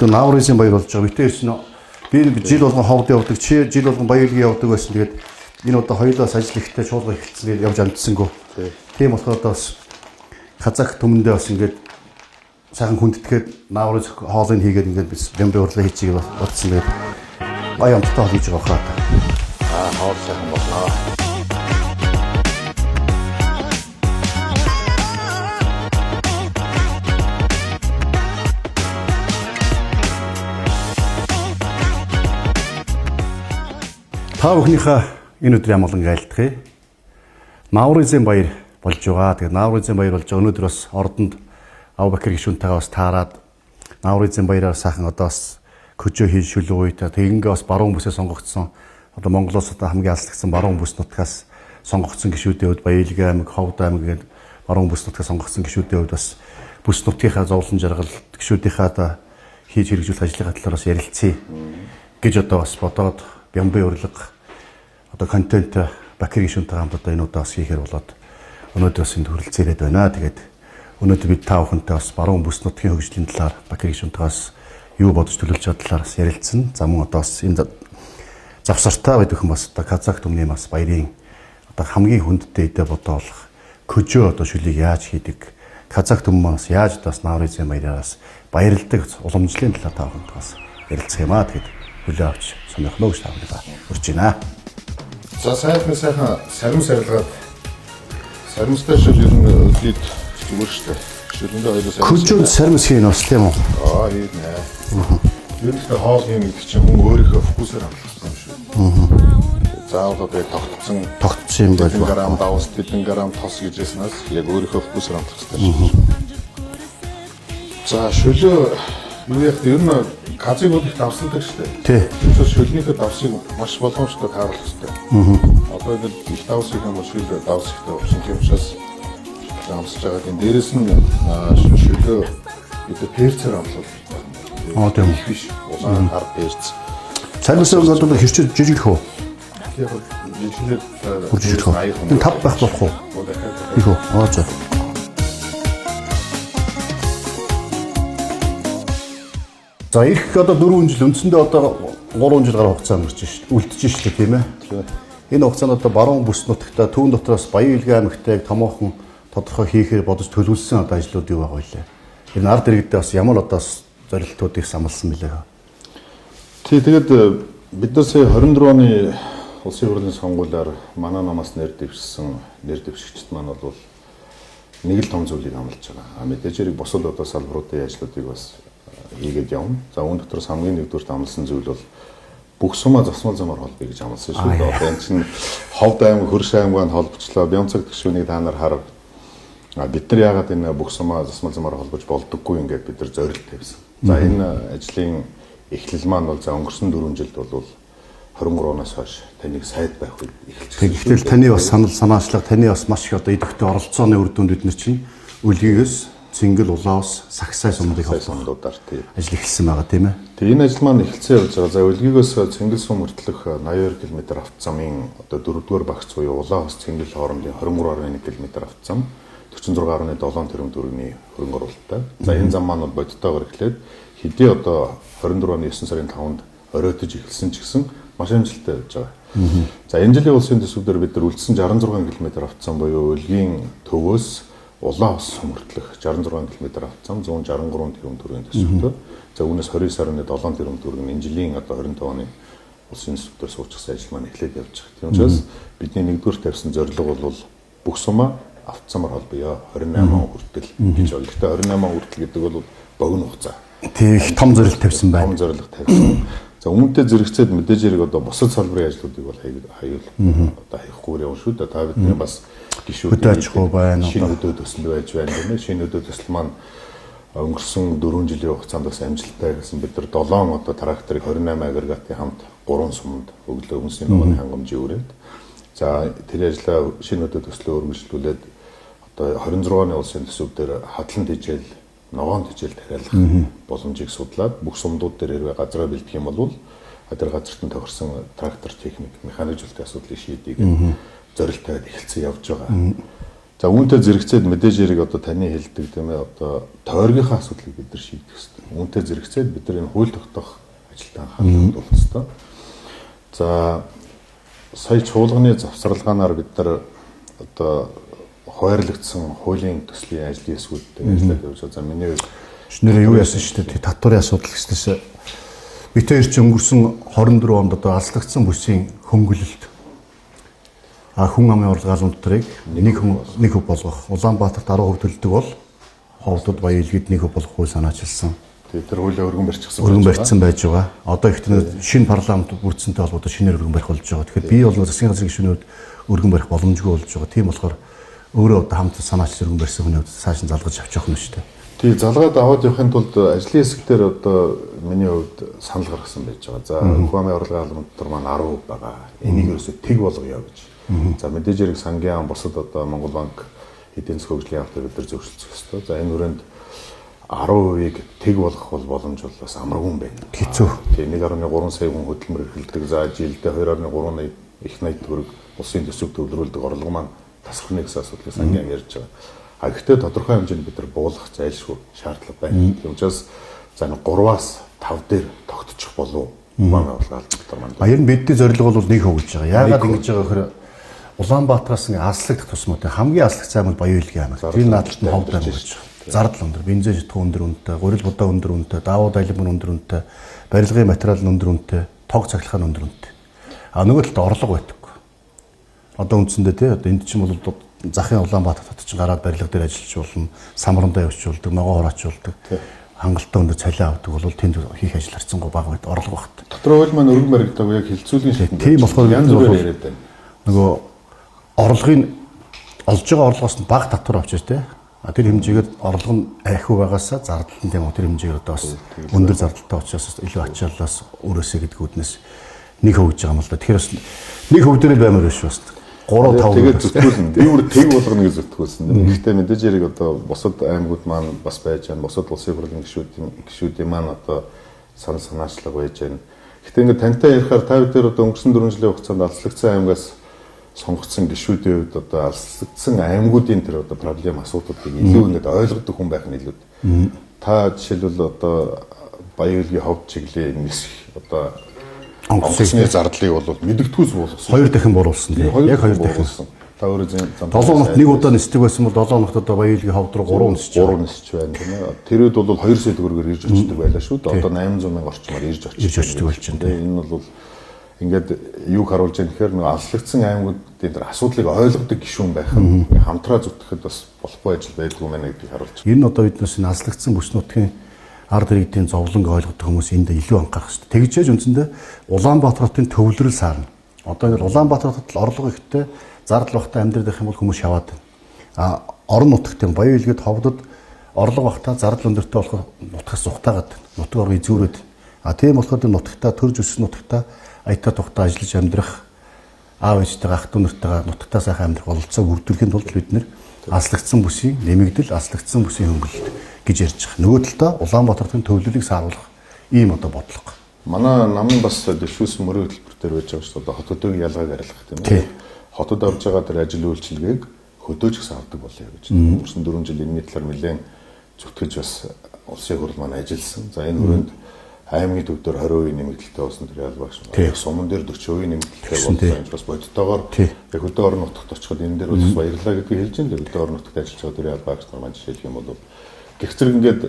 Өнөөдөр Наврызын баяр болж байгаа. Битээ ирсэн би жил болгон ховд явдаг, чи жил болгон баярлаг явдаг байсан. Тэгээд энэ удаа хоёулаас ажил ихтэй чуулга эхэлсэн. Тэгээд явж амжсангүй. Тийм болохоор одоо бас Казах түмэндээ бас ингээд сайхан хүндэтгээд Наврыз хоолыг хийгээд ингээд би бямбын урлагийг хийчихье гэж бодсон. Тэгээд гоё амттай хоол хийж байгаа хаа. Аа, хоол сайхан болно. Та бүхнийхээ энэ өдрийн амгалан айлтгая. Наврызын баяр болж байгаа. Тэгээд Наврызын баяр болж байгаа. Өнөөдөр бас ордонд Абубакр гишүүнтэйгээ бас таарад Наврызын баяраар сайхан одоо бас көжөө хийж шүлэг уйта. Тэгингээ бас баруун бүсээ сонгогдсон. Одоо Монголоос одоо хамгийн алслагдсан баруун бүс нутгаас сонгогдсон гишүүдийн хувьд Баялаг аймаг, Ховд аймаг гэдэг баруун бүс нутгаас сонгогдсон гишүүдийн хувьд бас бүс нутгийнхаа зовлон жаргал гишүүдийнхаа одоо хийж хэрэгжүүлэх ажлын талаар бас ярилцъя гэж одоо бас бодоод бямбын урилга одоо контент Бакир гишүүнтэй хамт одоо энэ удаа бас хийхээр болоод өнөөдөр бас энд хүрэлцээрээд байна. Тэгээд өнөөдөр бид та бүхэнтэй бас баруун бүс нутгийн хөгжлийн талаар Бакир гишүүнтэй бас юу бодож төлөвлөж байгаа талаар бас ярилцсан. За мөн одоо бас энэ завсартаа бид бүхэн бас одоо Казах түмний бас баярын одоо хамгийн хүндтэй эдэ бодоо болох көжөө одоо шүлийг яаж хийдэг, Казах түмэн маань бас яаж одоо бас Наврызын баяраар бас баярладаг уламжлалын талаар та бүхэнд бас ярилцах юм аа. Тэгээд хүлээ авч сонирхлоо гэж та бүхэнд урьж байна. За сайхан сайхан сарим сарилгаад саримстай шил ер нь өдөрт зүгээр шүү дээ. Шүлэндээ хоёулаа сарим. Көжөөнд сармис хийн бас тийм үү? Аа хийнэ. Ер нь л хоол хийн гэдэг чинь хүн өөрийнхөө вкусээр амлах юм шүү. Заавал одоо яг тогтцсон Тогтсон юм тэдэн бол грамм давс, тэдэн грамм тос гэж яснаас яг өөрийнхөө вкусээр амлах хэрэгтэй шүү. За шөлөө юу яах вэ? Ер нь газыг бол их давсалдаг шүү дээ. Тий. Тэгвэл шөлнийхөө давсыг маш боломжтой тааруулах хэрэгтэй. Одоо бид их давс их юм бол шөл давс ихтэй болсон тийм учраас амсаж байгаа. Тийм дээрэс нь шөлөө бид перцээр амлах. Аа тийм үү. Их биш. Улаан хар перц. Сармис бол хэрчээ жижиглэх үү? Яг жижиглээд Бүр жижиглэх үү? Энэ тав байх болох уу? Их үү? Аа за. За ирэх одоо 4 жил үндсэндээ одоо 3 жил гаруй хугацаа өнгөрч шít. Үлдэж шít тийм ээ. Энэ хугацаанд одоо баруун бүс нутагта түүн дотроос Баян-Илгээ аймагтай томоохон тодорхой хийхээр бодож төлөвлөсөн одоо ажлууд юу байгаа вэ? Энэ ард иргэдээ бас ямар одоо зорилтуудыг самлсан бэлээ? Тий, тэгээд бид нар сая 24 оны улсын хурлын сонгуулиар манай намаас нэр дэвшсэн нэр дэвшигчд маань бол нэг л том зүйлийг амлаж байгаа. А мэдээж хэрэг бусад одоо салбаруудын ажлуудыг бас хийгээд явна. За үүн дотроос хамгийн нэгдүгüрт амласан зүйл бол бүх сумаа засмал замаар холбоё гэж амласан шүү дээ. Одоо энэ чинь Ховд аймаг, Хөрш аймгаар нь холбочлоо. Бямцаг гишүүнийг та нар харав. А бид нар яагаад энэ бүх сумаа засмал замаар холбож болдоггүй ингээд бид нар зорилт тавьсан. За энэ ажлын эхлэл маань бол за өнгөрсөн 4 жилд бол 23 оноос хойш таныг сайд байх үед эхэлчихсэн. Тэгэхдээ таны бас санал санаачлага, таны бас маш их одоо идэвхтэй оролцооны үр дүнд бид нар чинь Үлгийгээс Цэнгэл, Улаус, Сагсай сумдыг Сая холбох сумдуудаар тий. ажил эхэлсэн байгаа тийм ээ. Тэгээ энэ ажил маань эхэлсэн явж байгаа. За Үлгийгээс Цэнгэл сум хүртэлх 82 км автозамын одоо 4-р багц буюу Улаан-Ус Цэнгэл хоорондын 23.1 км автозам 46.7 тэрбум төгрөгийн хөрөнгө оруулалттай. За энэ зам маань бол бодитоогоор эхлээд хэдий одоо 24 оны 9 сарын 5-нд оройтож эхэлсэн ч гэсэн маш амжилттай явж байгаа. За энэ жилийн улсын төсөв дээр бид нар үлдсэн 66 км автозам буюу Үлгийн төвөөс Улаан-Ус сум хүртэлх 66 км автозам 163 тэрбум төгрөгийн төсөвтэй. За үүнээс 29.7 тэрбум төгрөг нь энэ жилийн одоо 25 оны улсын төсөв дээр суучихсан ажил маань эхлээд явж байгаа. Тийм учраас бидний нэгдүгээр тавьсан зорилго бол бүх сумаа автозамаар холбоё 28 он хүртэл гэж байна. Гэхдээ 28 он хүртэл гэдэг бол богино хугацаа. Тий, их том зорилт тавьсан байна. Том зорилго тавьсан. За үүнтэй зэрэгцээд мэдээж хэрэг одоо бусад салбарын ажлуудыг бол хаяул одоо хаяхгүй явна шүү дээ. Та бидний бас гишүүдийн Хөдөө аж ахуй байна, шинэ одоо. хөдөө төсөл байж байна тийм ээ. Шинэ хөдөө төсөл маань өнгөрсөн 4 жилийн хугацаанд бас амжилттай гэсэн бид нар 7 одоо тракторыг 28 агрегатын хамт 3 суманд өглөө үндэсний ногооны хангамжийн үрээд за тэр ажлаа шинэ хөдөө төслөө өргөжлүүлээд одоо 26 оны улсын төсөв дээр хадлан тэжээл, ногоон тэжээл тариалах боломжийг судлаад бүх сумдууд дээр хэрвээ газраа бэлдэх юм бол тэр газарт нь тохирсон трактор техник, механик зүйлтэй асуудлыг шийдье гэх зорилт тавиад эхэлсэн явж байгаа. За үүнтэй зэрэгцээд мэдээж хэрэг одоо таны хэлдэг тийм ээ одоо тойргийнхаа асуудлыг бид нар шийдэх ёстой. Үүнтэй зэрэгцээд бид нар энэ хууль тогтоох ажилд анхаарал хандуулах ёстой. За сая чуулганы завсарлагаанаар бид нар одоо хойрлогдсон хуулийн төслийн ажлын хэсгүүдтэй ажиллаад явж байгаа. За миний хувьд нэрээ юу яасан шүү дээ. Татварын асуудал гэснээс бид хоёр ч өнгөрсөн 24 онд одоо алслагдсан бүсийн хөнгөлөлт хүн амын орлого албан дотрыг нэг хүн 1% болгох, Улаанбаатарт 10% төлдөг бол ховдод Баян-Илгэд 1% болгох хууль санаачилсан. Тэгээ тэр хуулиа өргөн барьчихсан. Өргөн барьсан байж байгаа. Одоо их шинэ парламент бүрдсэнтэй холбоотой шинээр өргөн барих болж байгаа. Тэгэхээр би бол засгийн газрын гишүүний хувьд өргөн барих боломжгүй болж байгаа. Тийм болохоор өөрөө одоо хамт санаачилсан өргөн барьсан хүний хувьд цааш нь залгаж авчих юм шүү дээ. Тэгээ залгаад аваад явахын тулд ажлын хэсэг дээр одоо миний хувьд санал гаргасан байж байгаа. За хүн амын орлогын албан дотор маань 10% байгаа. Энийг ерөөсөө тэг болгоё гэж. За мэдээж хэрэг сангийн ам бусад одоо Монгол банк эдийн засгийн хөгжлийн яамтай бид нар зөвшөлдөх ёстой. За энэ хүрээнд 10%-ийг тэг болгох бол боломж бол бас амаргүй юм байна. Хэцүү. Тэгээ 1.3 сая хүн хөдөлмөр эрхэлдэг. За жилдээ 2.3 их 80 төгрөг улсын төсөв төвлөрүүлдэг орлого маань тасрах гэсэн асуудлыг сангийн ам ярьж байгаа. А гэхдээ тодорхой хэмжээнд бид нар буулгах зайлшгүй шаардлага байна. Тийм учраас за 3-аас 5 дээр тогтчих болов манай орлого албан дотор маань. А ер нь бидний зорилго бол 1% гэж байгаа. Яагаад ингэж байгаа гэхээр Улаанбаатараас ингээ аслагдах тусмаа хамгийн аслах займ бол Баян-Илгийн аймаг. Тэр наадталт нь ховд аймаг гэж байгаа. Зардал өндөр, бензин шатах өндөр үнэтэй, гурил будаа өндөр үнэтэй, даавуу дайлбар өндөр үнэтэй, барилгын материал нь өндөр үнэтэй, тог цахилгаан нь өндөр үнэтэй. А нөгөө талд орлого байдаггүй. Одоо үндсэндээ тий одоо энд чинь бол захын Улаанбаатар хотод чинь гараад барилга дээр ажиллаж болно, самрандаа явж болдог, ногоо хурааж болдог. Хангалттай өндөр цалин авдаг бол тэнд хийх ажил харьцангуй бага байд, орлого багт. Дотор хууль маань өргөн баригдаагүй яг хилцүүлгийн шатнд. Тийм болохоор янз бүрээр яриад байна. Нөгөө орлогын олж байгаа орлогоос нь бага татвар авч тий. А тэр хэмжээгээр орлого нь ахиу байгаасаа зардал нь тийм үү тэр хэмжээгээр одоо бас өндөр зардалтай учраас илүү ачааллаас өрөөсэй гэдэг үүднээс 1% гэж байгаа юм л да. Тэгэхээр бас 1% дээр л баймаар биш бас 3 5 тэгээд зүтгүүлнэ. Би бүр тэг болгоно гэж зүтгүүлсэн. Гэхдээ мэдээж хэрэг одоо бусад аймагуд маань бас байж байна. Бусад улсын хурлын гишүүдийн маань одоо санал санаачлага байж байна. Гэхдээ ингээд тантай ярихаар та бид нар одоо өнгөрсөн 4 жилийн хугацаанд алслагдсан аймагаас сонгогдсон гишүүдийн хувьд одоо алслагдсан аймагуудын тэр одоо проблем асуудлыг илүү ингээд ойлгодог хүн байх нь илүү. Та жишээлбэл одоо Баян-Илгийн ховд чиглэлийн нисэх одоо онгоцны зардлыг бол мэдэгдэхүйц буулгасан. 2 дахин бууруулсан тийм. Яг 2 дахин. Та өөрөө зам 7 хоногт нэг удаа нисдэг байсан бол 7 хоногт одоо Баян-Илгийн ховд руу 3 нисэж 3 нисэж байна тийм ээ. Тэр үед бол 2 сая төгрөгөөр ирж очдог байлаа шүү дээ. Одоо 800 мянга орчмоор ирж очдог болж байна. Энэ бол ингээд юуг харуулж байгаа гэхээр нөгөө алслагдсан аймагуудын тэр асуудлыг ойлгодог гишүүн байх нь хамтраа зүтгэхэд бас болохгүй ажил байдгүй мэнэ гэдгийг харуулж байна. Ер нь одоо биднээс энэ алслагдсан бүс нутгийн ард иргэдийн зовлонг ойлгодог хүмүүс энд илүү анхаарах хэрэгтэй. Тэгж яаж үндсэндээ Улаанбаатар хотын төвлөрөл саарна. Одоо ингээд Улаанбаатар хотод л орлого ихтэй зардал багтаа амьдрах юм бол хүмүүс яваад байна. А орон нутагт юм Баян-Илгэд ховдод орлого багтаа зардал өндөртэй болохоор нутгаас зугтаагаад байна. Нутаг орон эзүүрээд. А тийм болохоор нутагтаа төрж өссөн нутагтаа аятаа тухтаа ажиллаж амьдрах аав ээжтэйгээ ах дүү нартайгаа нутагтаа сайхан амьдрах бололцоог бүрдүүлэхийн тулд бид нэр аслагдсан бүсийн нэмэгдэл, аслагдсан бүсийн хөнгөлөлт гэж ярьж байгаа. Нөгөө талдаа Улаанбаатар хотын төвлөрийг сааруулах ийм одоо бодлого. Манай намын бас дэвшүүлсэн мөрийн хөтөлбөр дээр байж байгаа шүү дээ. Одоо хот хөдөөгийн ялгааг арилгах тийм ээ. Хотод орж байгаа тэр ажил үйлчилгээг хөдөөж гэсэн авдаг болъё гэж. Өнгөрсөн 4 жил энэний талаар нэлээд зүтгэж бас улсын хурл маань ажилласан. За энэ хүрээнд аймгийн төв дээр 20% нэмэгдэлтэй болсон тэр ялбагш. Суман дээр 40% нэмэгдэлтэй болсон. Энэ бас бодтойгоор яг хөдөө орон нутагт очиход энэ дээр бас баярлалаа гэдгийг хэлж байна. Хөдөө орон нутагт ажиллаж байгаа тэр ялбагч нар маань жишээлх юм бол гэх зэрэг ингээд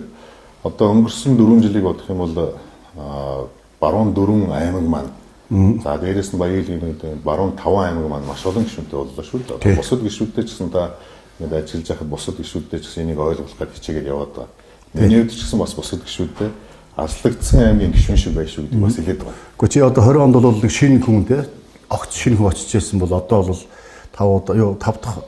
одоо өнгөрсөн 4 жилийг бодох юм бол баруун 4 аймаг маань за дээрээс нь Баян-Илгийн баруун 5 аймаг маань маш олон гишүүнтэй боллоо шүү дээ. Бусад гишүүдтэй ч гэсэн та ингээд ажиллаж байхад бусад гишүүдтэй ч гэсэн энийг ойлгох гэж хичээгээд яваад байгаа. Миний хувьд ч гэсэн бас бусад гишүүдтэй аслагдсан аймгийн гишүүн шиг байх шүү гэдэг бас хэлээд байгаа. Гэхдээ чи одоо 20 онд бол нэг шинэ хүн те огт шинэ хүн очиж байсан бол одоо бол 5 дахь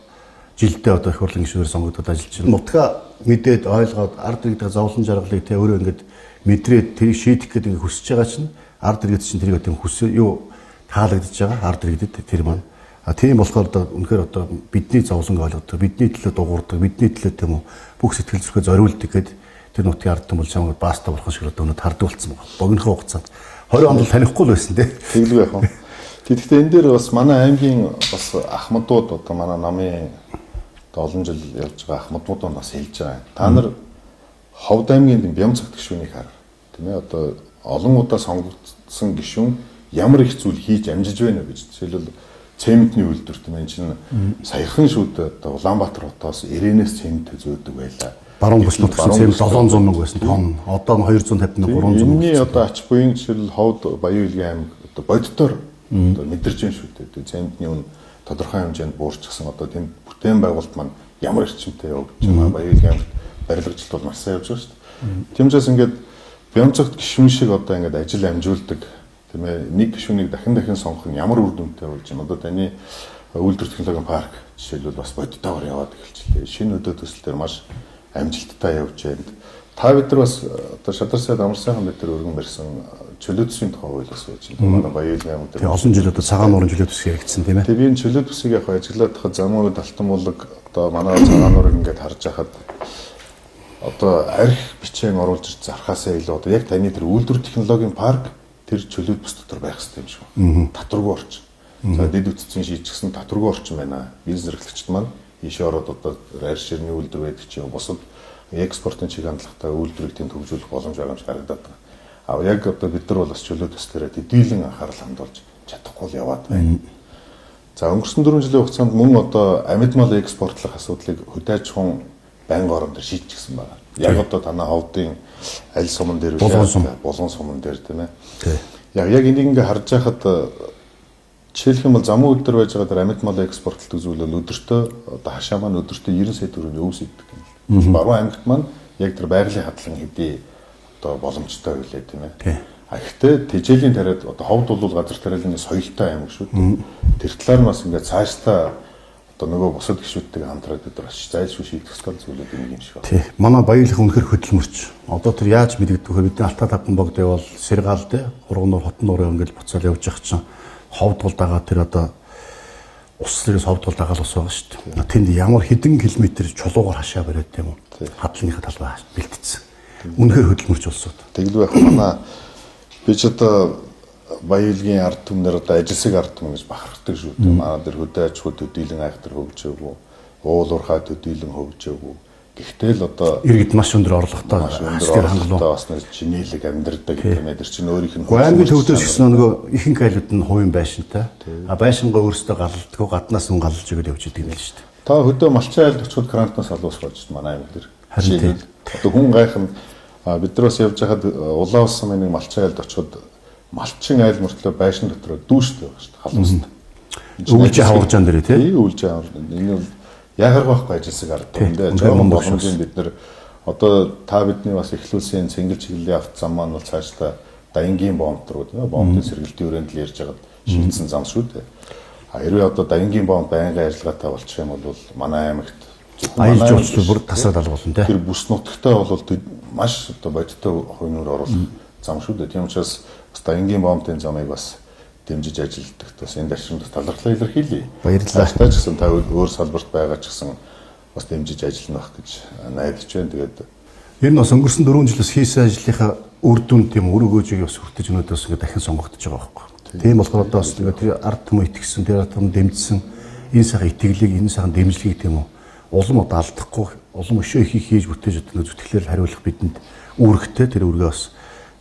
жилдээ одоо их хурлын гишүүнээр сонгогдоод ажиллаж байна. Нутгаа мэдээд ойлгоод ард иргэдээ зовлон жаргалыг те өөрөө ингээд мэдрээд тэрийг шийдэх гэдэг ингээд хүсэж байгаа чинь ард иргэд чинь тэрийг тийм хүсээ юу таалагдж байгаа ард иргэдэд тэр маань. А тийм болохоор одоо үнэхээр одоо бидний зовлонг ойлгодог, бидний төлөө дугуурдаг, бидний төлөө тийм үү бүх сэтгэл зүрхээ зориулдаг гэдэг тэр нутгийн ард түмэн бол чамайг бааста бурхан шиг одоо өнөө тарддаг болсон байна. Богинохон хугацаанд 20 онд бол танихгүй л байсан тий. Тэглгүй яах вэ? Тэгэхдээ энэ дээр бас манай аймгийн бас ахмадууд одоо манай намын одоо олон жил явж байгаа ахмадууд нь бас хэлж байгаа юм. Та нар Ховд аймгийн Бямцагт гишүүнийг хар. Тийм ээ, одоо олон удаа сонгогдсон гишүүн ямар их зүйл хийж амжиж байна вэ гэж. Жишээлбэл цементний үйлдвэр, тийм ээ, чинь саяхан шүүд одоо Улаанбаатар хотоос Ирэнээс цемент зөөдөг байлаа. Баруун бүс нутагт цемент 700 мянга байсан тонн. Одоо 250 мянга 300 мянга. Энэний одоо ач буян жишээл Ховд Баян-Илгийн аймаг одоо бодитоор одоо мэдэрч байна шүү дээ. Цементний үн тодорхой хэмжээнд буурчихсан. Одоо тэнд бүтээн байгуулалт маань ямар эрчимтэй явагдаж байна. Баян-Илгийн аймагт барилгажилт бол маш сайн явж байгаа шүү дээ. Тийм учраас ингээд Бямцагт гишүүн шиг одоо ингээд ажил амжуулдаг, тийм ээ, нэг гишүүнийг дахин дахин сонгох нь ямар үр дүнтэй болж байна. Одоо таны үйлдвэр технологийн парк жишээлбэл бас бодитоогоор яваад эхэлчихлээ. Шинэ өдөө төсөл дээр маш амжилттай явж байна. Та бид нар бас одоо шадар сайд амар сайхан бид нар өргөн барьсан чөлөө төсвийн тухай хууль бас байж байна. Манай Баян-Илгийн аймаг дээр олон жил одоо цагаан нуурын чөлөө төс яригдсан, тийм ээ. Тийм, энэ чөлөө төсвийг яг ажиглаад тахад Замун үед Алтан булаг одоо манай цагаан нуурыг ингээд харж байхад одоо арх бичээн оруулж ирж зархаасаа илүү одоо яг таны тэр үйлдвэр технологийн парк тэр чөлөө бүс дотор байх хэрэгтэй юм шиг байна. Татваргүй орчин. За дэд үтцэн шийдчихсэн татваргүй орчин байна. Бизнес эрхлэгчд маань ийшээ ороод одоо арь ширний үйлдвэр байдаг чи бусад экспортын чиг хандлагатай үйлдвэрийг тэнд хөгжүүлэх боломж байгаа юм шиг харагдаад байна. А яг одоо бид нар бол бас чөлөө төс дээрээ төдийлөн анхаарал хандуулж чадахгүй л яваад байна. За өнгөрсөн 4 жилийн хугацаанд мөн одоо амьд мал экспортлох асуудлыг хөдөө аж ахуйн байнгын орон дээр шийдчихсэн байна. Яг одоо танай Ховдын аль суман дээр вэ? Булган суман дээр, тийм ээ. Яг энийг ингээ харж байхад жишээлх юм бол Замун үйл дээр байж байгаа тэр амьд мал экспортлдог зүйл бол өдөртөө одоо хашаа маань өдөртөө 90 сая төгрөгийн өвс иддэг юм. Баруун аймагт маань яг тэр байгалийн хадлан хэдий одоо боломжтой байлээ, тийм ээ. А гэхдээ тэжээлийн тариад одоо Ховд бол газар тариаланы соёлтой аймаг шүү дээ. Тэр талаар нь бас ингээ цаашдаа одоо нөгөө бусад гишүүдтэйгээ хамтраад бид бас зайлшгүй шийдэх ёстой зүйлүүд нэг юм шиг байна. Тий. Манай Баян-Илгийн үнэхэр хөдөлмөрч. Одоо тэр яаж мэдэгдэх вэ? Бидний Алтаа тавхан богд явал Сэргаал дээ, Хурган нуур, Хотон нуур ингээл буцаал явж явах чинь Ховд гол дагаа тэр одоо ус зэрэгс Ховд гол дагаал ус байгаа шүү дээ. Тэнд ямар хэдэн километр чулуугаар хашаа бариад тийм үү? Хадланыхаа талбай бэлтцсэн. Үнэхэр хөдөлмөрч улсууд. Тэгэлгүй яг манай би ч одоо Баян-Илгийн ард түмнэр одоо ажилсаг ард түмэн гэж бахархдаг шүү дээ. Манай дээр хөдөө аж ахуй төдийлөн айхтар хөгжөөгүй, уул уурхай төдийлөн хөгжөөгүй. Гэхдээ л одоо иргэд маш өндөр орлоготой, хангалуун бас нэг чинээлэг амьдардаг тийм ээ. Тэр чинь өөрийнх нь аймгийн төвдөөс гэсэн нөгөө ихэнх айлууд нь хувийн байшинтай. А байшингаа өөрсдөө галалдаггүй, гаднаас хүн галалж өгöd явж идэг юм л шүү дээ. Та хөдөө малчин айлд очиход грантнаас алуус болж байна манай аймаг дээр. Харин одоо хүн гайхна. Бид нар бас явж байхад Улаан улс сумын нэг малчин айлд очиход малчин айл мөртлөө байшин дотроо дүүштэй байгаа шүү дээ. Халуустай. Өвлжээ хаваржаан дээр тий. Өвлжээ хавар. Энэ бол яагарх байхгүй ажилсаг ард түмэн. Жоохон боломжийн бид нар одоо та бидний бас эхлүүлсэн цэнгэл чиглэлийн авто зам маань бол цаашдаа Даянгийн бомб руу, тийм ээ, бомбын сэргэлтийн өрөөнд л ярьж байгаад шийдсэн зам шүү дээ. А хэрвээ одоо Даянгийн бомб байнгын ажиллагаатай болчих юм бол манай аймагт зөвхөн аялал жуулчлал бүр тасраад алга болно, тий. Тэр бүс нутагтай бол маш одоо бодиттой хувь нүүр оруулах зам шүү дээ. Тийм учраас бас Даянгийн бомбын замыг бас дэмжиж ажилладаг. Бас энэ даршинд талархлаа илэрхийлье. Баярлалаа. Та ч гэсэн та өөр салбарт байгаа ч гэсэн бас дэмжиж ажиллана байх гэж найдаж байна. Тэгээд ер нь бас өнгөрсөн 4 жилээс хийсэн ажлынхаа үр дүн тийм үр өгөөжийг бас хүртэж өнөөдөөс ингээд дахин сонгогдож байгаа байхгүй. Тийм болохоор одоо бас ингээд тэр ард түмэн итгэсэн, тэр ард түмэн дэмжсэн энэ сайхан итгэлийг, энэ сайхан дэмжлэгийг тийм үү улам одоо алдахгүй, улам өшөө ихийг хийж бүтээж одоо зүтгэлээр хариулах бидэнд үүрэгтэй. Тэр үүргээ бас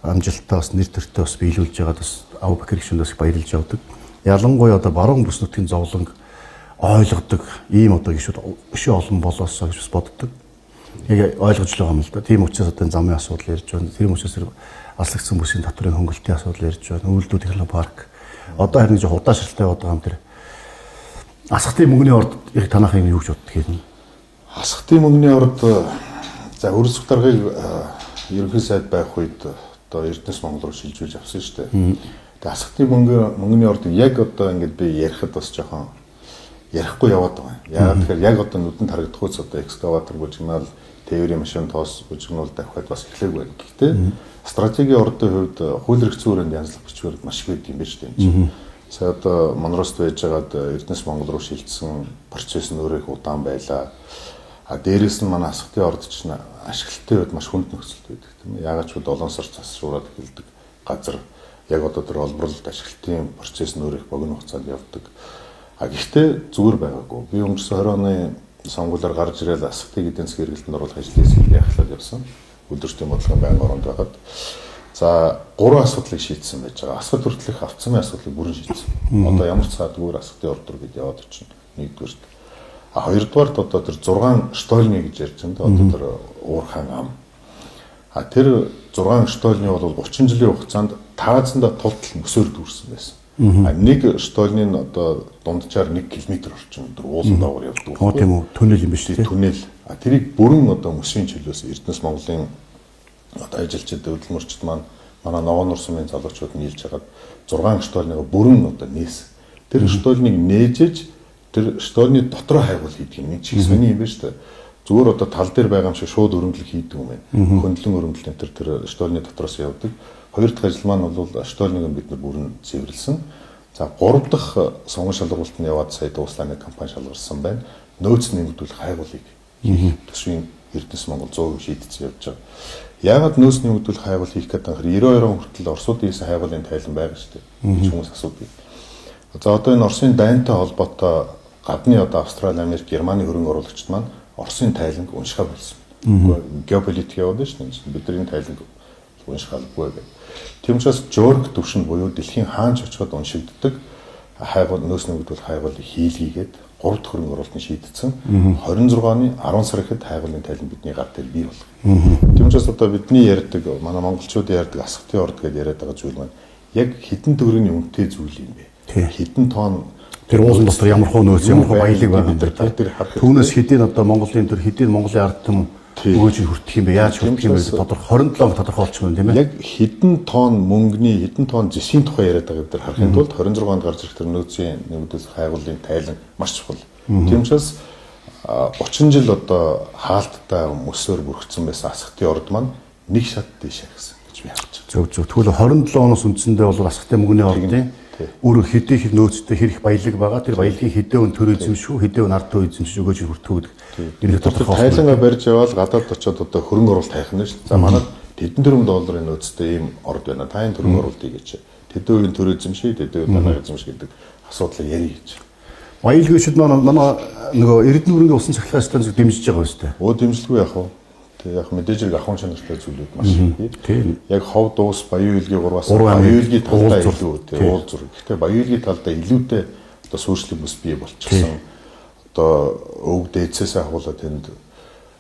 амжилттай бас нэр төртөө бас биелүүлж байгаад бас Абубакр гишүүнд бас баярлж явдаг. Ялангуяа одоо баруун бүс нутгийн зовлонг ойлгодог ийм одоо гишүүд өшөө олон болоосоо гэж бас боддог. Яг ойлгож л байгаа юм л да. Тийм учраас одоо замын асуудал ярьж байна. Тийм учраас аслагдсан бүсийн татварын хөнгөлтийн асуудал ярьж байна. Үйлдвэр технологи парк. Одоо харин жоо удаашралтай яваад байгаа юм тэр. Асхтын мөнгөний орд яг танахын юм юу гэж боддог юм? Асхтын мөнгөний орд за хөрөлцөх даргаыг ерөнхий сайд байх үед одоо Эрдэнэс Монгол руу шилжүүлж авсан шүү дээ. Тэгээ асхтын мөнгөний орд яг одоо ингээд би ярихад бас жоохон ярихгүй яваад байгаа юм. Яагаад тэгэхээр яг одоо нүдэнд харагдахуйц одоо экскаватор бүжигнал, тээврийн машин тоос бүжигнуул давхиад бас эхлээгүй байна. Гэхдээ стратегийн ордын хувьд хууль эрх зүйн өрөөнд янзлах бичвэр маш их байд юм байна шүү дээ. Энэ чинь. Сая одоо Монрост байж байгаад Эрдэнэс Монгол руу шилжсэн процесс нь өөрөө их удаан байлаа. А дээрээс нь манай асхтын орд чинь ашиглалтын үед маш хүнд нөхцөлд байдаг тийм ээ. Яагаад ч вэ 7 сар цас шуураад эхэлдэг газар яг одоо тэр олборлолт ашиглалтын процесс нь өөрөө их богино хугацаанд явдаг. А гэхдээ зүгээр байгаагүй. Би өнгөрсөн 20 оны Сонгуулиар гарч ирэл асгатыг эдийн засгийн эргэлтэнд оруулах ажлыг эхлээд явсан. Өдөртийн бодлогын байнгын оронд байхад за 3 асуудлыг шийдсэн байж байгаа. Асгат хүртэлх авцмын асуудлыг бүрэн шийдсэн. Одоо ямар ч саадгүйгээр асгатын орд руу бид яваад очино. Нэгдүгээрт. А хоёрдугаарт одоо тэр 6 штольни гэж ярьж байна. Одоо тэр уурхаан ам. А тэр 6 штольни бол 30 жилийн хугацаанд таазанда тултал мөсөөр дүүрсэн байсан. А нэг штольны нь одоо дунджаар 1 км орчим өндөр уулан доогоор явдаг. Оо тийм үү, түнэл юм биш үү? Түнэл. А тэрийг бүрэн одоо мөсийн чөлөөс Эрдэнэс Монголын одоо ажилчид, хөдөлмөрчд маань манай Ногоонор сумын залуучууд нийлж хагаад 6 штольныг бүрэн одоо нээсэн. Тэр штольныг нээжэж тэр штольны дотроо хайгуул хийдэг юм. Нэг чих сони юм байна шүү дээ. Зүгээр одоо тал дээр байгаа юм шиг шууд өрөмдлөг хийдэг юм байна. Хөндлөн өрөмдлөл энэ тэр штольны дотроос явдаг. Хоёр дахь ажил маань бол штольныг бид нар бүрэн цэвэрлсэн. За гурав дахь сонгон шалгуулт нь яваад сая дууслаа нэг компани шалгарсан байна. Нөөц нэмэгдүүлэх хайгуулыг хийх төсвийн Эрдэнэс Монгол 100% шийдсэн явж байгаа. Яагаад нөөц нэмэгдүүлэх хайгуул хийх гэдэг юм 92 он хүртэл Оросуудын хийсэн хайгуулын тайлан байгаа шүү дээ. Гэж хүмүүс асуудаг. За одоо энэ Оросын дайнтай холбоотой гадны одоо Австрали, Америк, Германы хөрөнгө оруулагчид маань Оросын тайланг уншихаа болсон. Геополитик яваад шүү дээ. Бидний тайланг унших албагүй гэдэг. Тийм учраас Жорг төвшөнд буюу дэлхийн хаанч очиход уншигддаг хайгуул нөөц нэмэгдүүлэх хайгуулыг хийлгийгээд 3 дахь хөрөнгө оруулалтыг шийдсэн. 26 оны 10 сар ихэд хайгуулын тайлан бидний гар дээр бий болох. Тийм учраас одоо бидний ярьдаг, манай монголчуудын ярьдаг асгатын орд гэдээ яриад байгаа зүйл маань яг хэдэн төгрөгийн үнэтэй зүйл юм бэ? Хэдэн тонн тэр уулан дотор ямар хуу нөөц, ямар хуу баялаг байгаа юм бэ? Түүнээс хэдийн одоо Монголын төр хэдийн Монголын ард түмэн өгөөж хүртэх юм бэ? Яаж хүртэх юм бэ? Тодорхой 27 тодорхой болчих юм тийм ээ. Яг хэдэн тонн мөнгөний, хэдэн тонн зэсийн тухай яриад байгааг бид нар харахын тулд 26 онд гарч ирэх тэр нөөцийн нэмэгдүүлэх хайгуулын тайлан маш чухал. Тийм учраас 30 жил одоо хаалттай мөсөөр бүрхсэн байсан асгатын орд маань нэг шат дээш харсан гэж би харж байна. Зөв зөв. Тэгвэл 27 оноос үндсэндээ бол асгатын мөнгөний ордын өөр хэдий хэр нөөцтэй хэр их баялаг байгаа. Тэр баялагын хэдэн үн төр эзэмшүү, хэдэн үн ард түмэн эзэмшиж өгөөж хүртэх гэдэг. Тэр тодорхой тайлангаа барьж яваал гадаад очиод одоо хөрөнгө оруулалт хайх нь шүү дээ. За манад тэдэн тэрбум долларын нөөцтэй ийм орд байна. Та энэ хөрөнгө оруулалтыг гэж. Тэдэн үеийн төр эзэмший, тэдэн үеийн данаа эзэмших гэдэг асуудлыг ярих гэж. Баялагчид манай нөгөө Эрдэнэ бүрэнгийн усан цахилгаан станцыг дэмжиж байгаа үстэй. Өө дэмжлэгүй яах вэ? Тэг яг мэдээж хэрэг ахуйн чанартай зүйлүүд маш их. Яг ховд уус Баян үйлгийн 3-аас Баян үйлгийн талдаа илүү тий уул зур. Гэхдээ Баян үйлгийн талдаа илүүтэй одоо суурьшлаг бүс бий болчихсон. Одоо өвөг дээдсээс ахуулаад тэнд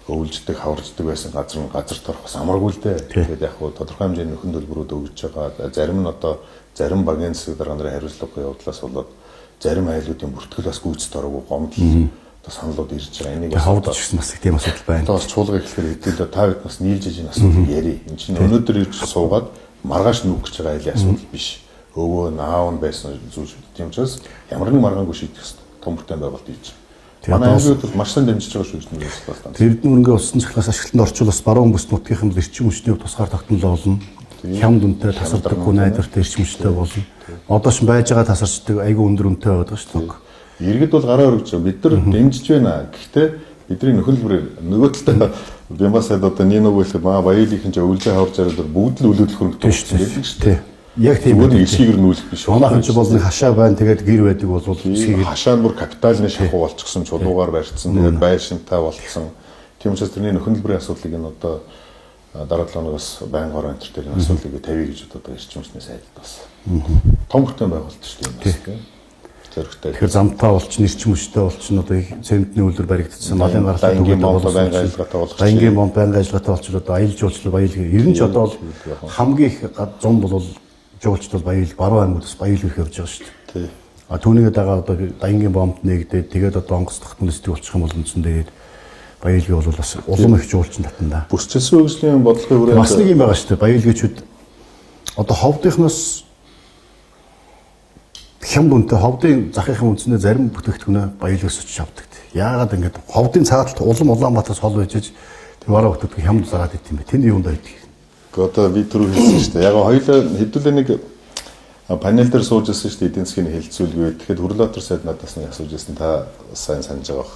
өвлждөг, хаварждаг байсан газар нь газар торох бас амаргүй л дээ. Тэгээд яг хуу тодорхой хэмжээний нөхөн төлбөрүүд өгж байгаа. Зарим нь одоо зарим багийн засаг дарга нарын хариуцлагагүй явдлаас болоод зарим айлуудын бүртгэл бас гүйцэд ороогүй гомдол саналууд ирж байгаа. Энийг бас ховд ч гэсэн бас их тийм асуудал байна. Одоо бас чуулга эхлэхээр хэдүүлээ та бид бас нийлж иж энэ асуудлыг ярий. Энд чинь өнөөдөр ирж суугаад маргааш нүүх гэж байгаа айлын асуудал биш. Өвөө наав нь байсан зүйл шүү дээ. Тийм учраас ямар нэг маргаангүй шийдэх ёстой. Том бүтээн байгуулалт хийж. Манай айлууд бол маш сайн дэмжиж байгаа шүү дээ. Бас Эрдэнэ мөрөнгө усан цахилгаан ашиглалтанд орчвол бас баруун бүс нутгийнхын бол эрчим хүчний тусгаар тогтнол болно. Хямд үнэтэй тасардаггүй найдвартай эрчим хүчтэй болно. Одоо ч байж байгаа тасарчдаг айгүй өндөр үнэтэй байдаг шүү дээ. Иргэд бол гараа өргөж байгаа. Бид нар дэмжиж байна. Гэхдээ бидний нөхөн төлбөрөөр нөгөө талдаа Бямба сайд одоо Нино хэлэхэд маа Баялийнхэн ч өвлжээ хаварж яриад бүгд л үл хөдлөх хөрөнгөтэй болсон шүү дээ. Яг тийм үү. Эсхийгэр нүүлэх биш. Манайхан ч бол нэг хашаа байна. Тэгээд гэр байдаг бол эсхийгэр хашаа нь бүр капиталны шахуу болчихсон, чулуугаар барьцсан. Тэгээд байшинтай болцсон. Тийм учраас тэрний нөхөн төлбөрийн асуудлыг энэ одоо дараа 7 хоногоос байнга орон энэ төр энэ асуудлыг тавья гэж бодоод байгаа эрчим хүчний сайдад бас. Том бүтээн байгуулалт шүү дээ энэ бас. Зөрөгтэй. Тэгэхээр замтаа болчин, эрчим хүчтэй болчин одоо цементний үйлдвэр баригдсан, малын гаргалгаа түгээдэг болон байнгын ажиллагаатай болох. Баянгийн бомб байнгын ажиллагаатай болчихлоо одоо аялал жуулчлал баялаг. Ер нь ч одоо бол хамгийн их зам бол жуулчд бол баял баруун аймагт бас баял ирэх явж байгаа шүү дээ. Тий. А түүнийгээ дагаа одоо Баянгийн бомб нэгдээд тэгээд одоо онгоц тогтмол нисдэг болчих юм бол үндсэндээ баялаг бол бас улам их жуулчин татна да. Бүсчилсэн хөгжлийн бодлогын хүрээнд бас нэг юм байгаа шүү дээ. Баялагчуд одоо ховдынхноос хямд үнэтэй ховдын захынхын үндсэндээ зарим бүтээгдэхүүнээ баялагаас очиж авдаг. Яагаад ингэж ховдын цааталт улам Улаанбаатараас хол байж тэр бараа бүтээгдэхүүн хямд зараад ит юм бэ? Тэнд юунд байдаг? Гэхдээ одоо би түрүү хэлсэн шүү дээ. Яг хоёулаа хэдүүлээ нэг панел дээр сууж ирсэн шүү дээ эдийн засгийн хэлцүүлгүй. Тэгэхэд Хөрлөтөр сайд надаас нэг асууж ирсэн. Та сайн санаж байгаа бах.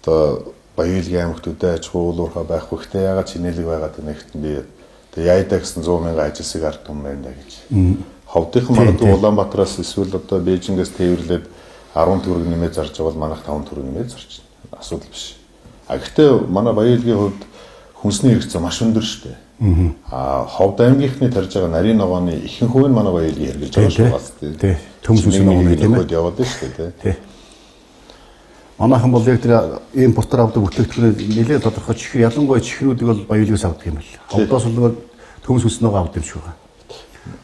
Одоо Баялгийн аймагт өдөө аж ахуй уулуурхай байхгүй. Гэхдээ яагаад чинэлэг байгаад нэгт нь би тэгээ яйдаа гэсэн 100 мянган ажилсыг ард түмэн байна да гэж. Ховдынхан магадгүй Улаанбаатараас эсвэл одоо Бээжингээс тээвэрлээд 10 төгрөг нэмээ зарж байгаа бол манайх 5 төгрөг нэмээ зарж байна. Асуудал биш. А гэхдээ манай Баян-Өлгийн хувьд хүнсний хэрэгцээ маш өндөр шүү дээ. А Ховд аймгийнхны тарж байгаа нарийн ногооны ихэнх хувь нь манай Баян-Өлгийн хэрэглэж байгаа шүү дээ. Тий. Төмс хүнсний ногооны тийм ээ. Яваад шүү дээ, тий. Манайхан бол яг тэр импортоор авдаг бүтээгдэхүүнээ нэлээд тодорхой чихэр, ялангуяа чихрүүдийг бол Баян-Өлгөөс авдаг юм байна. Ховдоос бол төмс хүнсний ногоо авдаг юм шиг байна.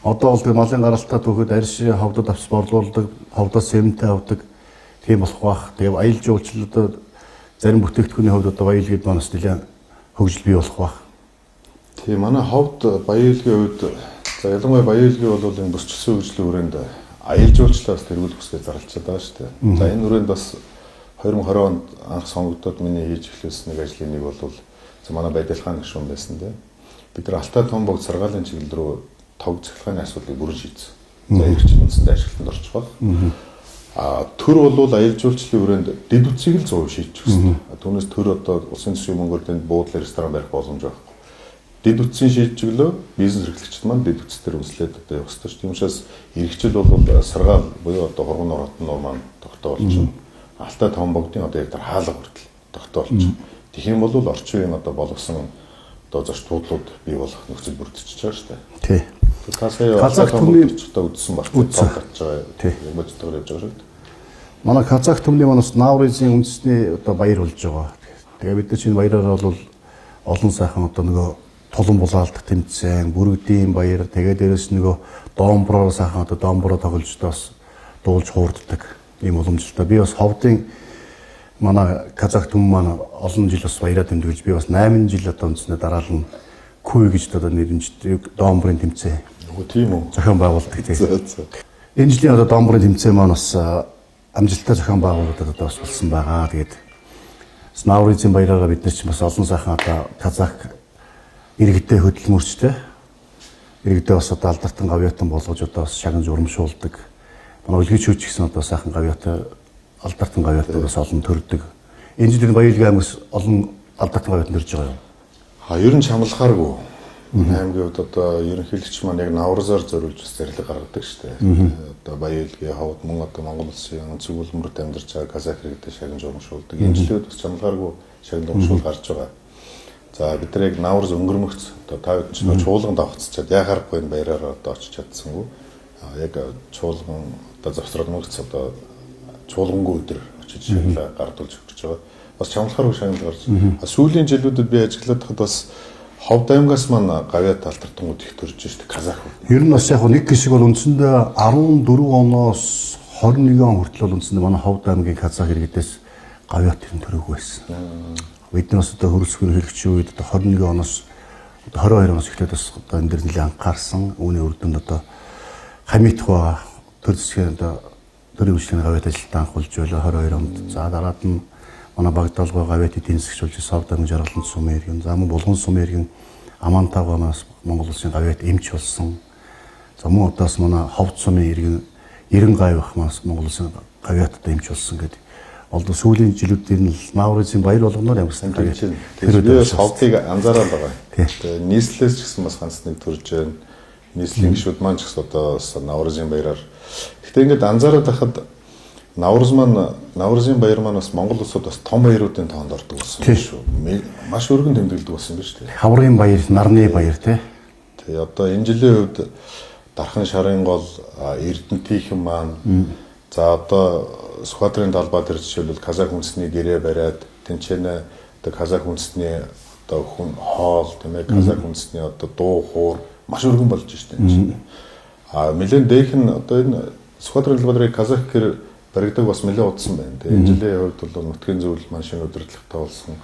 Одоо бол тэр малын гаралтаа түүхэд арьс ховдод авч борлуулдаг, ховдоос сэмтэй авдаг тийм болох бах. Тэгээ аялал жуулчлал одоо зарим бүтээгдэхүүний хувьд одоо Баян-Өлгийд манаас нэлээд хөгжил бий болох бах. Тийм, манай Ховд Баян-Өлгийн хувьд за ялангуяа Баян-Өлгийн бол энэ бүсчсэн хөгжлийн хүрээнд аялал жуулчлалаас тэргүүлэх хүсгээ зарлчаад байгаа шүү дээ. За энэ хүрээнд бас 2020 онд анх сонгогдоод миний хийж эхлүүлсэн нэг ажлын нэг бол за манай Байдалхан гишүүн байсан дээ. Бид нар Алтай том богд саргаалын чиглэл рүү тог цахилгааны асуудлыг бүрэн шийдсэн. За эрчим үндсэндээ ашиглалтанд орчих баг. А төр бол аялал жуулчлалын хүрээнд дэд үтсийг л 100% шийдчих гэсэн. Түүнээс төр одоо улсын төсвийн мөнгөөр тэнд буудлын ресторан барих боломж байхгүй. Дэд үтсийн шийдэж өглөө бизнес эрхлэгчид маань дэд үтс дээр үнслээд одоо явах ёстой шүү. Тийм учраас эрхжил бол саргаал буюу одоо хурган нуур хотон нуур маань тогтоолж Алтай том богдын одоо яг тэр хаалга хүртэл тогтоолж. Тэгэх юм бол орчин үеийн одоо болгосон одоо зочдлууд бий болох нөхцөл бүрдчихэж байгаа шүү дээ. Тий. Та сая Казах түмний одоо үдсэн баг татж байгаа. Тий. Бодтойгоор явж байгаа шүү дээ. Манай Казах түмний манаас Наурызын үндэсний одоо баяр болж байгаа. Тэгээ бид нар чинь баяраар бол олон сайхан одоо нөгөө тулан булаалдах тэмцээн, бүрэгдийн баяр, тэгээ дээрэс нөгөө домброор сайхан одоо домброо тоглож бас дуулж хуурддаг ийм уламжлалтай. Би бас Ховдын манай Казах түмэн маань олон жил бас баяраа тэмдэглэж би бас 8 жил одоо үндсэндээ дараалан күй гэж одоо нэрнждэг домбрын тэмцээн. Нөгөө тийм үү. Зохион байгуулдаг тийм. Энэ жилийн одоо домбрын тэмцээн маань бас амжилттай зохион байгуулагдаад одоо бас болсон байгаа. Тэгээд Наурызын баяраараа бид нар ч бас олон сайхан одоо Казах иргэдээ хөдөлмөрчтэй иргэдээ бас одоо алдартан гавьяатан болгож одоо бас шагнаж урамшуулдаг. Манай өлгийчүүд ч гэсэн одоо сайхан гавьяатай алдартан гавьяатан бас олон төрдөг. Энэ жилийн Баян-Өлгий аймагс олон алдартан гавьяатан төрж байгаа юм. А ер нь чамлахааргүй. Аймгийн хувьд одоо ерөнхийлөгч маань яг Наурызаар зориулж бас зарлиг гаргадаг шүү дээ. Одоо Баян-Өлгий Ховд мөн одоо Монгол улсын өнцөг улмөрт амьдарч байгаа казах иргэдэд шагнаж урамшуулдаг. Энэ жилүүд бас чамлахааргүй шагнал урамшуул гарч байгаа. За бид нар яг Наурыз өнгөрмөгц одоо та бүхэн ч нөө чуулган давхцчаад яа харахгүй энэ баяраар одоо очиж чадсангүй. Яг чуулган одоо завсрал мөгц одоо чуулгангүй өдөр очиж шагналаа гардуулж өгч байгаа. Бас чамлахааргүй шагнал гарч. Сүүлийн жилүүдэд би ажиглаад хад бас Ховд аймгаас маань гавьяат алтартангууд их төрж шít казах. Ер нь бас яг нэг хэсэг бол үндсэндээ 14 оноос 21 он хүртэл бол үндсэндээ манай Ховд аймгийн казах иргэдээс гавьяат ер нь төрөөгүй байсан. Бид нар бас одоо хөрөлцгөр хэрэгчийн үед одоо 21 оноос одоо 22 оноос эхлээд бас одоо энэ дэр нэлээд анхаарсан. Үүний үр дүнд одоо хамитх байгаа төр засгийн одоо төрийн хөгжлийн гавьяат ажилтаа анхуулж байлаа 22 онд. За дараад нь манай Багдалгой гавьяат эдийн засгч болж Савд аймгийн Жаргалант сумын иргэн, за мөн Булган сумын иргэн Амантайгаа манаас Монгол улсын гавьяат эмч болсон. За мөн одоос манай Ховд сумын иргэн 90 гавь манаас Монгол улсын гавьяат одоо эмч болсон гэдэг. Одоо сүүлийн жилүүд ер нь Наурызын баяр болгоноор ямарсан гавьяат. Тэр би бас Ховдыг анзаараад байгаа. Тэгээ нийслэлээс ч гэсэн бас ганц нэг төрж байна. Нийслэлийн гишүүд маань ч гэсэн одоо бас Наурызын баяраар. Гэхдээ ингээд анзаараад байхад Наурыз маань Наурызын баяр маань бас Монгол улсад бас том баяруудын тоонд ордог болсон юм шүү. Маш өргөн тэмдэглэдэг болсон юм биш үү? Хаврын баяр, нарны баяр тий. Тий, одоо энэ жилийн хувьд Дархан шарын гол, Эрдэнэтийнхэн маань за одоо Сүхбаатарын талбай дээр жишээлбэл казах үндэсний гэрээ бариад тэнцэнэ одоо казах үндэсний одоо хүн хоол тийм ээ казах үндэсний одоо дуу хуур маш өргөн болж штэ энэ чинь. А нэлээд дээрх нь одоо энэ Сүхбаатарын талбай дээр казах гэр баригдаг бас нэлээд удсан байна. Тэгээ энэ жилийн хувьд бол нутгийн зөвлөл маань шинэ удирдлагатай болсон.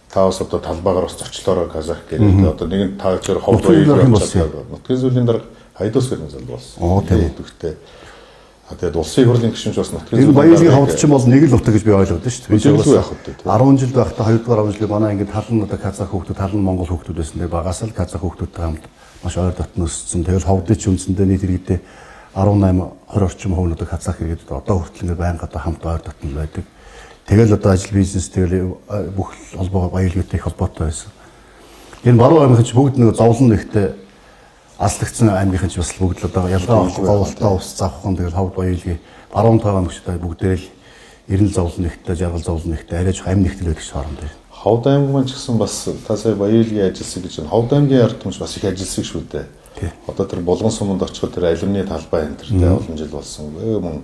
Та бас одоо талбайгаар бас зочлоороо казах гэрээ одоо нэгэн та чир Ховд баяр явуулаад нутгийн зөвлөлийн дарга Хайдус гэрэн зал болсон. Оо тийм үгтэй. А тэгээд улсын хурлын гишүүнч бас нутгийн зөвлөлийн Баян-Өлгийн Ховд ч бол нэг л нутаг гэж би ойлгодог шүү дээ. Би яг хөтэ. 10 жил байхдаа 2 дугаар 10 жил манай ингээд тал нь одоо казах хүүхдүүд, тал нь монгол хүүхдүүд байсан. Тэгээ багаас л казах хүүхдүүдтэй хамт маш ойр дотн өссөн. Тэгэл Ховдын ч үндсэндээ нийт иргэдээ 18 20 орчим хувь нь одоо казах иргэд одоо хүртэл ингээд байнга одоо хамт ойр дотн байдаг. Тэгэл одоо ажил бизнес тэгэл бүх холбоо Баян-Өлгийтэй их холбоотой байсан. Энэ баруун аймгийн ч бүгд нэг зовлон нэгтэй аслагдсан аймгийнхан ч бас бүгд л одоо ялгаа говьлтоо ус завхан тэгэл Ховд Баян-Өлгий баруун тойгоо аймагчдаа бүгдээрээ л Эрен зовлон нэгтэй, жаргал зовлон нэгтэй, арай жоох амь нэгтэл байдаг хооронд байна. Ховд аймаг маань ч гэсэн бас та сая Баярлгийн ажилсаг гэж байна. Ховд аймгийн ард түмш бас их ажилсаг шүү дээ. Одоо тэр Булган суманд очиход тэр алюминий талбай энэ тэр олон жил болсон. Мөн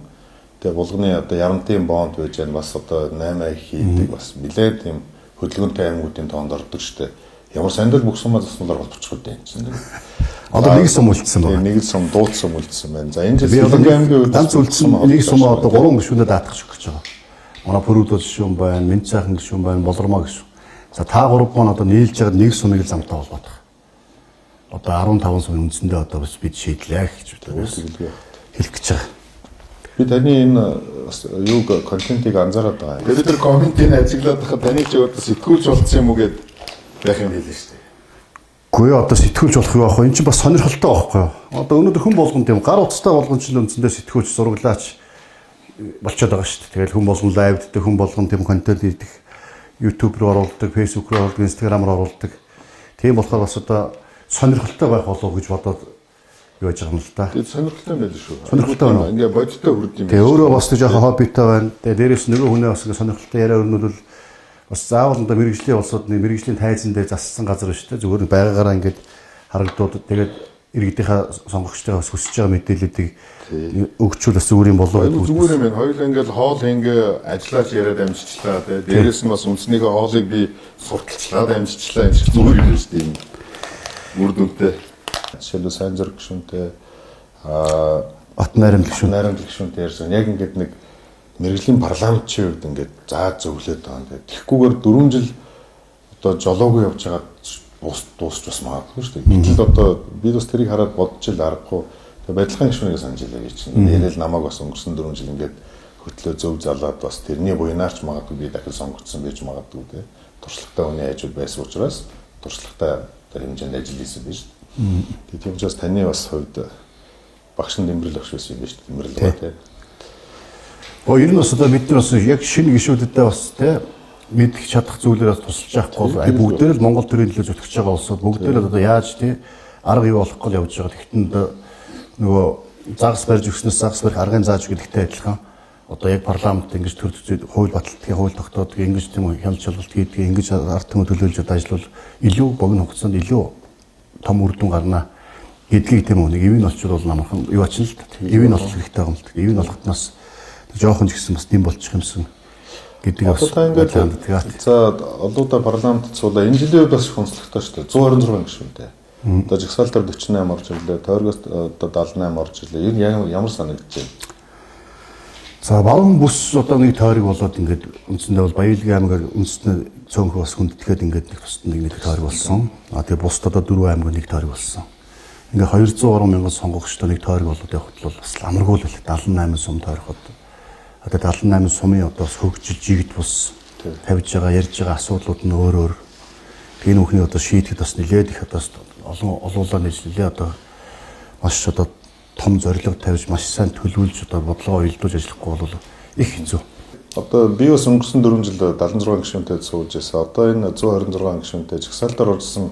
тэгээ Булганы одоо Ярамтын бонд байж байна. Бас одоо 8 хийдэг бас нэлээд тийм хөдөлгөөнтэй аймагуудын тоонд ордог шүү дээ. Ямар сандал бүх сумаа засмалаар холбочих үү юм чинь. Одоо нэг сум үлдсэн байна. Нэг л сум, дууд сум үлдсэн байна. За энэ жил Сэлэнгэ аймгийн үед ганц үлдсэн нэг сумаа одоо 3 гишүүнээ даатгах гэж байгаа. Манай Пүрүүдөө гишүүн байна, Мэнд сайхан гишүүн байна, Болормоо гишүүн. За та гурав маань одоо нийлж байгаа нэг сумыг л замтай холбоодох. Одоо 15 сумын үндсэндээ одоо бас бид шийдлээ гэж хэлэх гэж байгаа. Би таны энэ юуг контентыг анзаараад байгаа. Тэгээд бид нар комментийг ажиглаад байхад таны ч одоо сэтгүүлч болцсон юм уу гэд байх юм хэлсэн шүү дээ. Үгүй одоо сэтгүүлч болох юу аах вэ? Энд чинь бас сонирхолтой байхгүй юу? Одоо өнөөдөр хүн болгон тийм гар утастай болгон ч л үндсэндээ сэтгүүлч зураглаач болчиход байгаа шүү дээ. Тэгэл хүн болгон live ддэг, хүн болгон тийм контент хийдэг, YouTube руу оруулдаг, Facebook руу оруулдаг, Instagram руу оруулдаг. Тийм болохоор бас одоо сонирхолтой байх болов гэж бодоод юу яаж байгаа юм л да. Тэгээд сонирхолтой юм байл шүү. Сонирхолтой байна. Ингээ бодиттой хүрд юм. Тэгээ өөрөө бас нэг жоохон хоббитой байна. Тэгээ дээрээс нөгөө хүнээ бас ингээ сонирхолтой яриа өрнүүлвэл бас заавал одоо мэрэгжлийн улсууд нэг мэрэгжлийн тайзан дээр зассан газар биш үү? Зүгээр байгаагаараа ингээд харагдууд тэгээд иргэдийнхаа сонгогчдоо бас хүсэж байгаа мэдээллүүдийг өгчүүл бас зүгээр юм болов уу? Зүгээр юм байна. Хоёул ингээд хоол ингээ ажиллаж яриад амжичлаа тий. Дээрээс нь бас үндснийхээ хоолыг би сурталчлаад амжичлаа. Энэ чинь зүгээр юм шүү дээ. Үр дүнтэй. Жишээлбэл сайн зэрэг гишүүнтэй Бат найрамдал гишүүн. Найрамдал гишүүнтэй ярьсан. Яг ингээд нэг мэрэгжлийн парламентчийн хувьд ингээд заа зөвлөд байгаа юм. Тэгэхгүйгээр 4 жил одоо жолоогүй явж байгаа дуусч бас магадгүй шүү дээ. Гэтэл одоо би бас тэрийг хараад бодож ил аргагүй. Тэгээ барилгын гишүүнийг санаж илээ гэж чинь. Нэрэл намайг бас өнгөрсөн 4 жил ингээд хөтлөө зөв залаад бас тэрний буйнаарч магадгүй би дахин сонгогдсон байж магадгүй те. Туршлагатай хүний ажил байсан учраас туршлагатай тэр хэмжээнд ажил хийсэн байж шүү дээ. Тийм учраас таны бас хувьд багш нь Дэмбэрэл багш байсан юм байна шүү дээ. Дэмбэрэл ба те. Ер нь бас одоо бид нар бас яг шинэ гишүүдэдээ бас те мэдэх чадах зүйлээр бас тусалж явахгүй бол бүгдээр л Монгол төрийн төлөө зүтгэж байгаа улсууд бүгдээр л одоо яаж те арга юу болохгүй л явж байгаа. Тэгтэн нөгөө загас барьж өгснөөс загас барих аргын зааж гэдэгтэй адилхан одоо яг парламент ингэж төр зүйд хууль баталдгийг, хууль тогтоодгийг ингэж тийм хяналт шалгалт хийдгийг ингэж ард түмэн төлөөлж одоо ажиллавал илүү богино хугацаанд илүү том үр дүн гарна гэдгийг тийм үү нэг ивэн олчвол бол намархан юу ачин л та. Ивэн олох хэрэгтэй байгаа юм л та. Ивэн олохтноос жоохон ч гэсэн бас дэм болчих юмсан гэдэг бас ингээд за олоудаа парламентд суулаа. Энэ жилийн үед бас хүнслэгтэй шүү дээ. 126 гишүүнтэй. Одоо жагсаал дээр 48 орж ирлээ. Тойргоос одоо 78 орж ирлээ. Энэ ямар санагдаж байна? За баруун бүс одоо нэг тойрог болоод ингээд үндсэндээ бол Баялгийн аймгаар үндэсний цөөнхөө бас хүндэтгээд ингээд нэг тусад нэг тойрог болсон. А тэгээ бусд одоо 4 аймгаар нэг тойрог болсон. Ингээд 200 гаруй мянган сонгогчтой нэг тойрог болоод явхад бол бас амаргүй л 78 сум тойроход. Одоо 78 сумын одоо бас хөгжил жигд бус тавьж байгаа ярьж байгаа асуудлууд нь өөр өөр. Тэгээ нүхний одоо шийдэхэд бас нэлээд их одоо олон олуулаа нийллээ одоо маш одоо том зорилго тавьж маш сайн төлөвлөж одоо бодлогоо уялдуулж ажиллахгүй бол их хэцүү. Одоо би бас өнгөрсөн 4 жил 76 гишүүнтэй сууж байсан. Одоо энэ 126 гишүүнтэй жагсаалтаар оржсэн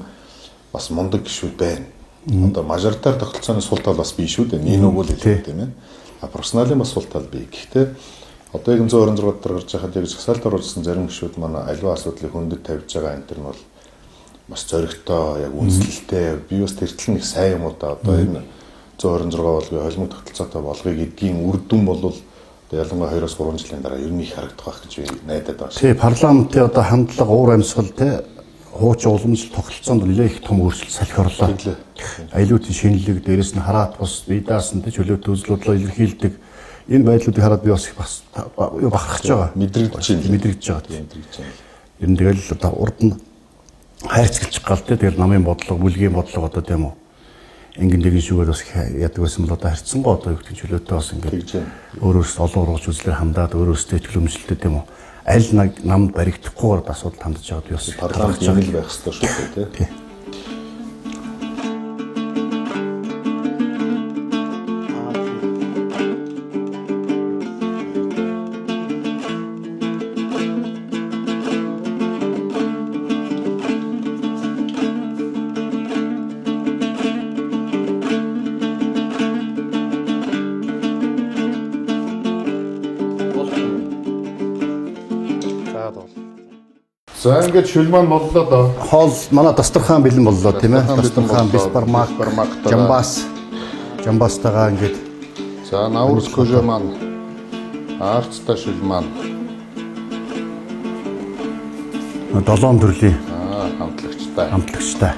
бас мундаг гишүүд байна. Одоо мажоритар тогтолцооны сул тал бас бий шүү дээ. Нэг нүг л хэлдэг тийм ээ. А персоналын бас сул тал бий. Гэхдээ одоо яг 126 дотор гарч байхад яг жагсаалтаар оржсэн зарим гишүүд манай аливаа асуудлыг хөндөд тавьж байгаа энэ төр нь бол бас зоригтой, яг үндэслэлтэй. Би бас тэр тал нэг сайн юм уу да. Одоо энэ 126 болгүй холимог тогтолцоотой болгоё гэдгийн үр дүн бол одоо ялангуяа 2-3 жилийн дараа ер нь их харагдах байх гэж би найдаад байна. Тий, парламентын одоо хандлага, уур амьсгал те хуучин уламжлалт тогтолцоонд нэлээ их том өөрчлөлт салхи орлоо. Аюулгүй шинэлэг, дээрэс нь хараат бус, видаасан те чөлөөт үзлүүдлээ илэрхийлдэг. Энэ байдлуудыг хараад би бас их бас бахархаж байгаа. Мэдрэгдэж байна. Мэдрэгдэж байгаа. Мэдрэгдэж байна. Ер нь тэгэл одоо урд нь хайрцагч гал те тэгэл намын бодлого, бүлгийн бодлого одоо тийм үү. Ингэн нэгэн шүгээр бас яадаг байсан бол одоо харьцангуй одоо юу гэдэг нь чөлөөтэй бас ингээд өөр өөрсдөө олон ургаж үзлээр хандаад өөр өөрсдөө итгэл үнэмшилтэй тийм үү. Аль намд баригдахгүйгээр асуудал хандаж байгаад би бас парламент юм л байх ёстой шүү дээ тий. За, ингээд шүл маань боллоо доо. Хоол манай дастархан бэлэн боллоо, тийм ээ. Дастархан бэлэн Дастархан боллоо. бисбармак, Бисбармактайгаа. жамбас. Жамбастайгаа ингээд За, наурыз көжө маань арцтай шүл маань долоон төрлийн хамтлагчтай. амтлагчтай.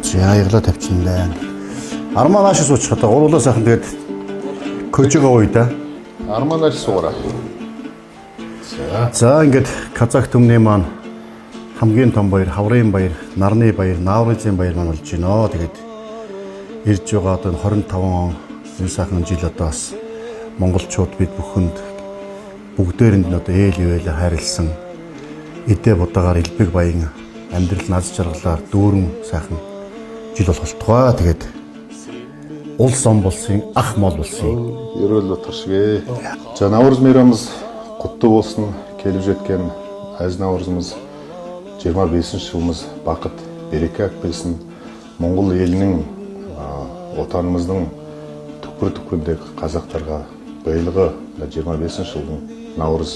За, аяглаа тавьчихлаа. Армаа нааш суучих одоо гурлаа сайхан тэгээд көжөөгөө уй да. Арманаар суура. За. За, ингээд Казах түмний маань хамгийн том баяр, хаврын баяр, нарны баяр, наурызын баяр маань болж байна. Тэгээд ирж байгаа одоо 25 он энэ сайхан жил одоо бас монголчууд бид бүхэнд бүгдээрэнд нь одоо ээл ивэл хайрлсан эдээ будагаар элбэг баян амьдрал наз жаргалаар дүүрэн сайхан жил болох болтугай. Тэгээд улс он болсон, ах мол болсон. Ерөөл утгар шигэ. За, наурыз мейрамыз құтты болсын. Келіп жеткен әз наурызымыз 25 жылымыз бақыт, береке алып келсін. Моңғол елінің, отанымыздың түкпір-түкпіріндегі қазақтарға биылғы 25 жылдың наурыз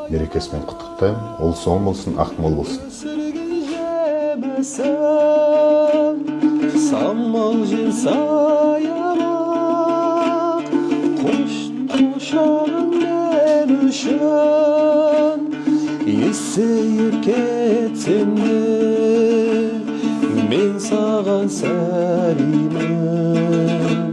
мерекесімен құттықтаймын. Ұлыс оң болсын, ақ мол болсын. Өсірген жемісім, самал жел саябақ, қош құшағың мен үшін. Есейіп кетсем де, мен саған сәбимін.